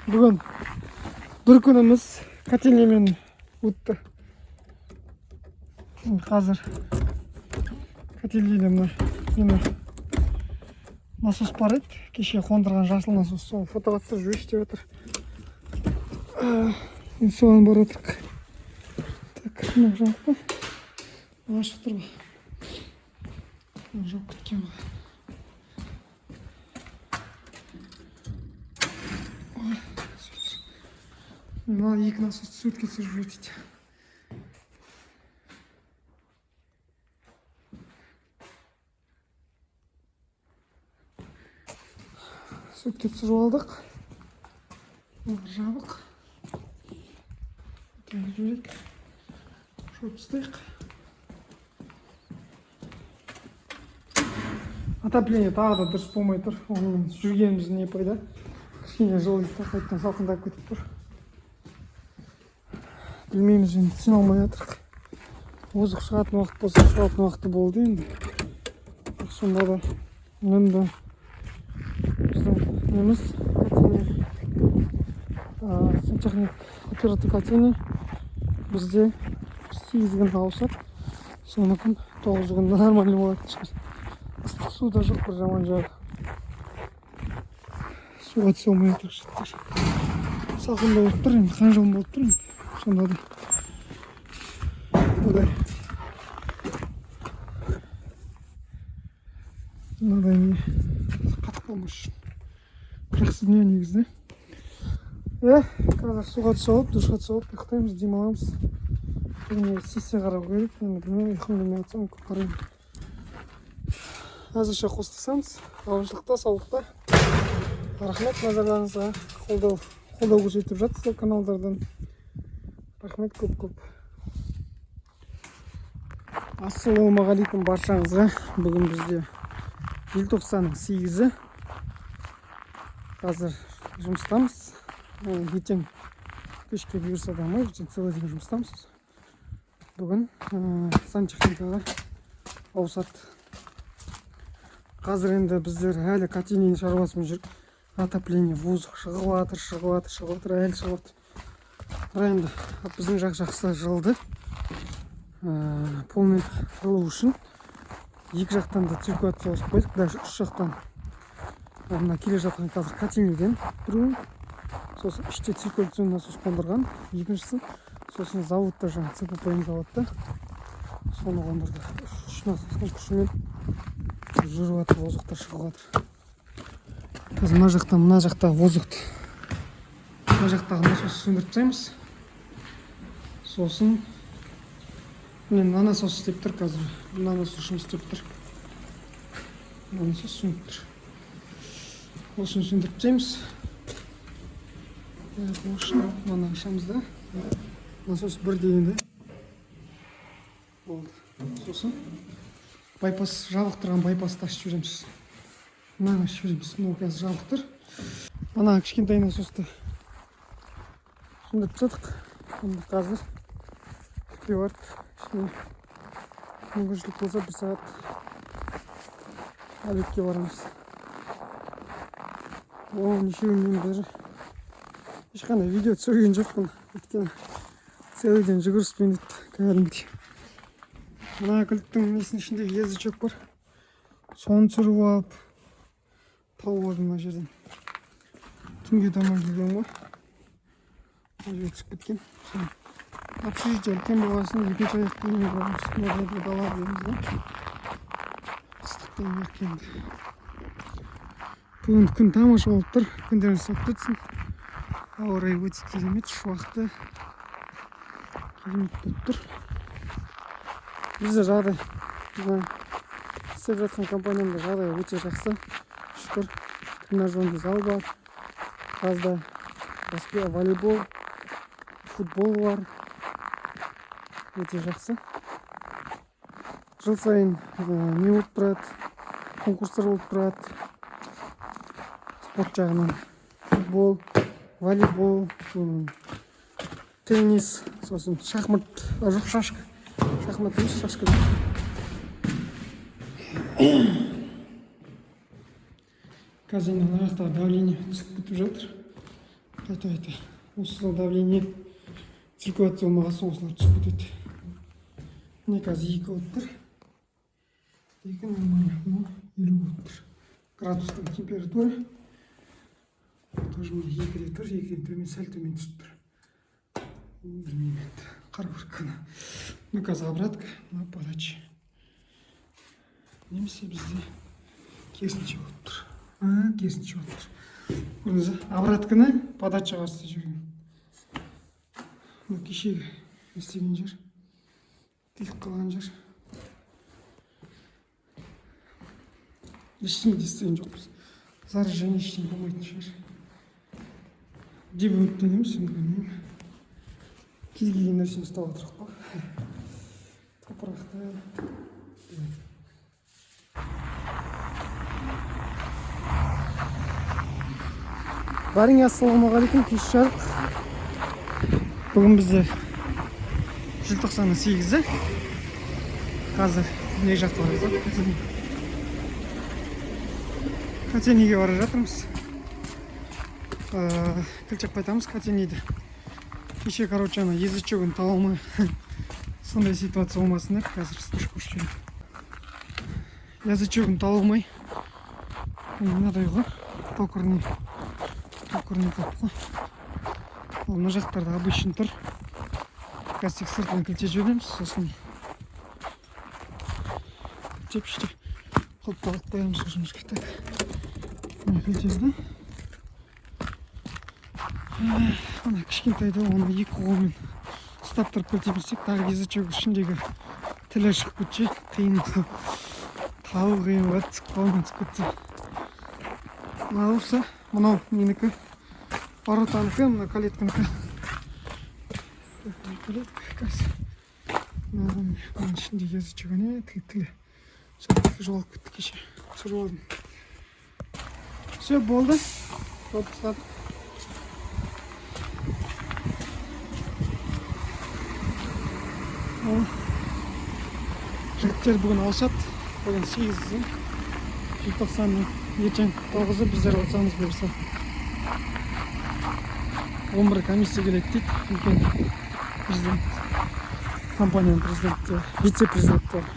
Бүгін бір күніміз котельнямен өтті. Енді қазір котельныйда мына нені, насос бар еді кеше қондырған, жасыл насос. Соны фотоға түсіріп жіберші деп жатыр. Енді соған барып жатырық. Так, мынау жабық па? Ашық тұр ғой. Мынау жауып кеткен ғой. Ой, мына екі насосты суретке түсіріп жібер дейді. Суретке түсіріп алдық. Мына жабық. Жіберейік, жауып тастайық. Отопление тағы да дұрыс болмай тұр. Онымен жүргеніміз не пайда? Кішкене жылиды да, қайтадан салқындап кетіп тұр. Білмейміз енді, түсіне алмай жатырық. Воздух шығатын уақыт болса, шығатын уақыты болды енді. Бірақ сонда да енді біздің неміз, котельный, сантехник, оператор котельный бізде 8 күн ауысады. Соны күн, 9 күн нормально болатын шығар. Ыстық су да жоқ, бір жаман жағы. Суға түсе алмай жатырық, жігіттер. Салқын да болып тұр енді, қан жылым болып тұр енді. Сонда да мынадай мынадай не, қатып қалмас үшін жақсы дүние негізі. Иә, қазір суға түсіп алып, душқа түсіп алып, ұйықтаймыз, демаламыз. Бүгін негізі сессия қарау керек енді. Білмеймін, ұйқым келмей жатса, мүмкін, қараймын. Әзірше қоштасамыз. Аманшылықта, саулықта. Рахмет назарларыңызға. Қолдау көрсетіп жатсыздар каналдардан. Рахмет көп көп. Ассалаумағалейкум баршаңызға! Бүгін бізде желтоқсанның 8-і. Қазір жұмыстамыз. Ертең кешке бұйырса да, ертең целый день жұмыстамыз. Бүгін сантехникаға ауысады. Қазір енді біздер әлі котельный шаруасымен жүрік. Отопление, воздух шығып жатыр, шығып жатыр, шығып жатыр, әлі шығып жатыр. Бірақ енді біздің жақ жақсы жылыды. Полный жылу үшін екі жақтан да циркуляция қосып қойдық, даже үш жақтан. Мына келе жатқан қазір котельныйден біреуін, сосын іште циркуляционный насос қондырған екіншісін, сосын заводта, жаңағы ЦППМ заводта соны қондырды. Үш насостың күшімен жүріп жатыр, воздухтар шығып жатыр. Қазір мына жақтан, мына жақтағы воздухты, мына жақтағы насосты сөндіріп тастаймыз. Сосын міне, мына насос істеп тұр қазір. Мына насос жұмыс істеп тұр, мына насос сөніп тұр. Осыны сөндіріп тастаймыз. Ол үшін мынаны ашамыз да, насос бір дегенде болды. Сосын байпас, жабық тұрған байпасты ашып жібереміз. Мынаны ашып жібереміз. Мынау қазір жабық тұр. Ана кішкентай насосты сөндіріп тастадық. Енді қазір күтпей барып, кішкене мүмкіншілік болса, бір сағат обедке барамыз. О, неше күннен бері ешқандай видео түсірген жоқпын, өйткені целый день жүгіріспен өтті кәдімгідей. Мына кілттің несінің ішінде язычок бар, соны түсіріп алып, тауып алдым мына жерден. Түнге таман келген ғой, мына жерге түсіп кеткен. Соны общежитие үлкен болған соң, екінші аяқ киім үстіне дала дейміз да. Ыстық аяқ киімді. Бүгін күн тамаша болып тұр. Күндеріңіз сәтті өтсін. Ауа райы өте керемет, шуақты, керемет болып тұр. Бізде жағдай, мына істеп жатқан компаниямда жағдай өте жақсы, шүкір. Тренажерный зал бар жазда, басқа волейбол, футбол бар. Өте жақсы. Жыл сайын не болып тұрады, конкурстар болып тұрады спорт жағынан: футбол, волейбол, теннис, сосын шахмат, а, жоқ, шашка, шахмат емес, шашка. Қазір енді мына жақтағы давление түсіп кетіп жатыр. Қайта қайта осы давление циркуляция болмаған соң осылар түсіп кетеді. Міне, қазір 2 болып тұр, 2 нормально. Мынау 50 болып тұр градустың температура. Тоже міне, 2-де тұр, 2-ден төмен, сәл төмен түсіп тұр. Білмеймін енді, қарау керек ана. Ну, қазір обратка, мына подача немесе бізде керісінше болып тұр. А, керісінше болып тұр, көрдіңіз ба? Обратканы подачаға істеп жіберген. Мына кешегі не істеген жер, күйіп қалған жер. Ештеңе де істеген жоқпыз, заражение ештеңе болмайтын шығар деп үміттенеміз енді. Білмеймін, кез келген нәрсені ұстап отырық қой, топырақты. Бәріңе ассалаумағалейкум, кеш жарық. Бүгін бізде желтоқсанның 8-і. Қазір не жаққа бара жатырмыз? Котельныйге бара жатырмыз. Кілтеп қайтамыз котельныйді. Кеше, короче, ана язычогын таба алмай, сондай ситуация болмасын деп қазір вспышка өшіп жіберейін. Язычогын таба алмай, мынадай ғой, токарный қап қой. Ал мына жақтарда обычный тұр. Қазір тек сыртынан кілтеп жібереміз, сосын кілтеп, іште құлыптап қоямыз өзімізге. Так, міне, кілтеді. Ана кішкентайды, оны екі қолмен ұстап тұрып кілтей берсек, тағы язычок ішіндегі тілі шығып кетсе, қиын, табу қиын болады, түсіп, қолынан түсіп кетсе. Мынау болса, мынау менікі, воротанікі, мына калитканікі. Так, мына калитка қазір. Мынау, мынаның ішінде язычок, ане тілі, сол тілі жоғалып кетті, кеше түсіріп алдым. Все, болды, жауып тастадық. Ал, жігіттер бүгін ауысады. Бүгін 8-і желтоқсанның, ертең 9-ы, біздер ауысамыз бұйырса. 11 комиссия келеді дейді, үлкен президент, компанияның президенттері, вице президенттері.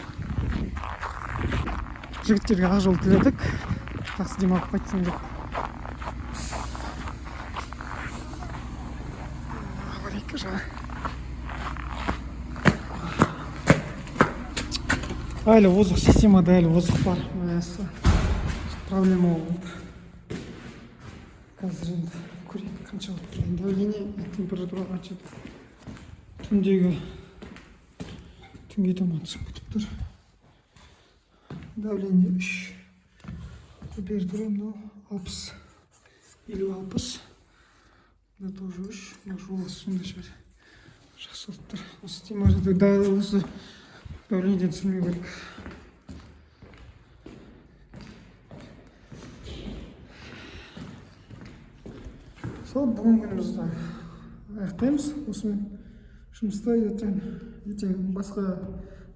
Жігіттерге ақ жол тіледік, жақсы демалып қайтсын деп. Аварийка жаңа. Әлі озық системада, әлі озық бар. Мәссаған, проблема болып отыр. Қазір енді көрейік, қанша болып тұр давление, температура қанша. Түндегі, түнге таман түсіп кетіп тұр. Давление 3, температура мынау 60, 50, 60. Мына тоже 3. Мына жоласы сондай шығар. Жақсы болып тұр осы температура да, осы давлениеден түсірмеу керек. Сол, бүгінгі күнімізді аяқтаймыз осымен жұмыста. Ертең басқа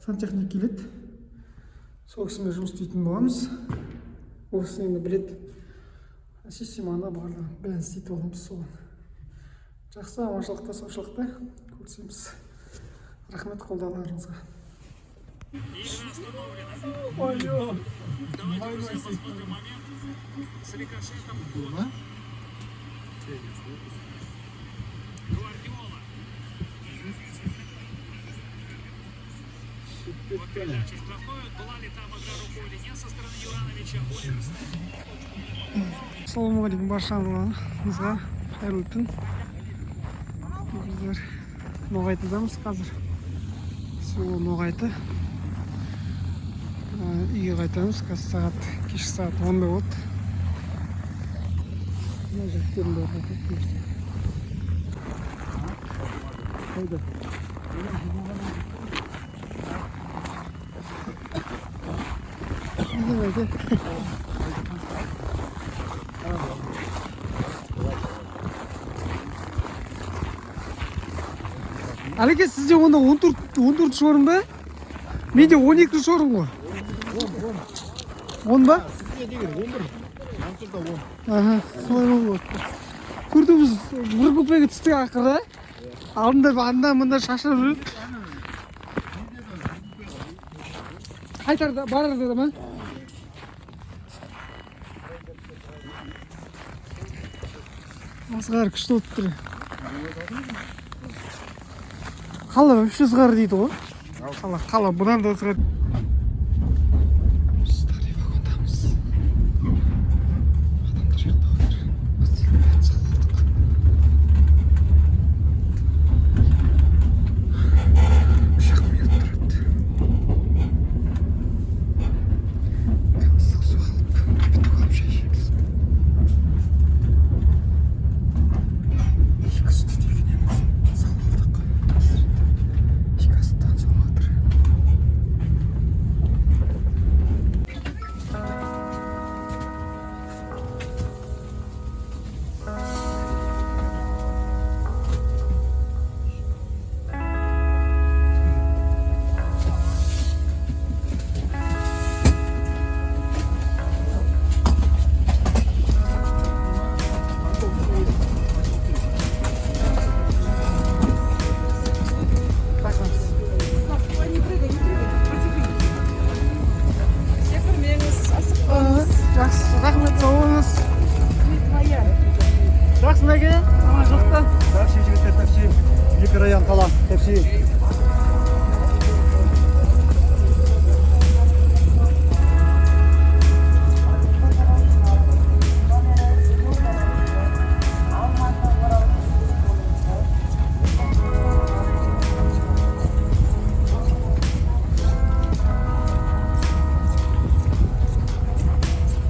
сантехник келеді, сол кісімен жұмыс істейтін боламыз. Ол кісі енді біледі системаны, барлығын, бәрін істейтін боламыз соған. Жақсы, аманшылықта, саушылықта көрісеміз. Рахмет қолдауларыңызға. Игра остановлена. Давайте, друзья, посмотрим момент с рикошетом от Гвардиола. Вот передача в штрафную. Была ли там игра рукой или нет со стороны Юрановича? Оливер точку не попал. Ассалаумағалейкум баршаңызға, қайырлы түн. Біздер Ноғайтыдамыз қазір, село Ноғайты. Үйге қайтамыз қазір, сағат кешкі сағат 10-да болды. Мына жігіттердің бәрі қайтады бұйырса. Қайда? Үйге қайда? Әлеке, сізде онда 14, 14 орын ба? Менде 12 орын ғой. 10 ба? Сізде деген 11, Мансұрда 10. Аха, солай болып. Төртеуміз бір купеге түстік ақыры. Алдында анда мында шашылып жүріп. Қайтарда барарда ма? Ызғар күшті болып тұр. Қала вообще ызғар дейді ғой. Қала бұдан да ызғар. Старый вагондамыз. Адамдар ұйықтап отыр. Біз телефон салдық. 3-ақ минут тұрады. Ыстық су алып, кипяток алып шай ішеміз. Екі сүтті дегенеміз салып алдық. Екі астан салып жатыр. Ой, не прыгай, не прыгай, протекай. Секірмеңіз, асықпаңыз. Жақсы, рахмет, сау болыңыз. Не твоя. Жақсы, мәке, аманшылықта. Такси, жігіттер, такси. Екі район қала, такси.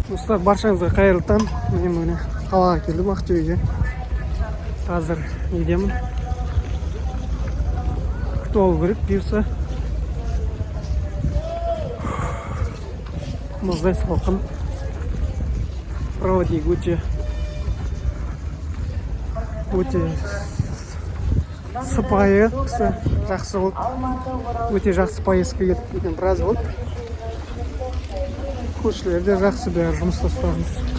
Достар, баршаңызға қайырлы таң. Мен міне қалаға келдім, Ақтөбеге. Қазір недемін? Күтіп алу керек, бұйырса. Мұздай салқын. Проводник өте сыпайы кісі, жақсы болды. Өте жақсы поездка кетіп кеткен біраз болды. Көршілер де жақсы, бәрі жұмыста ұстағымыз.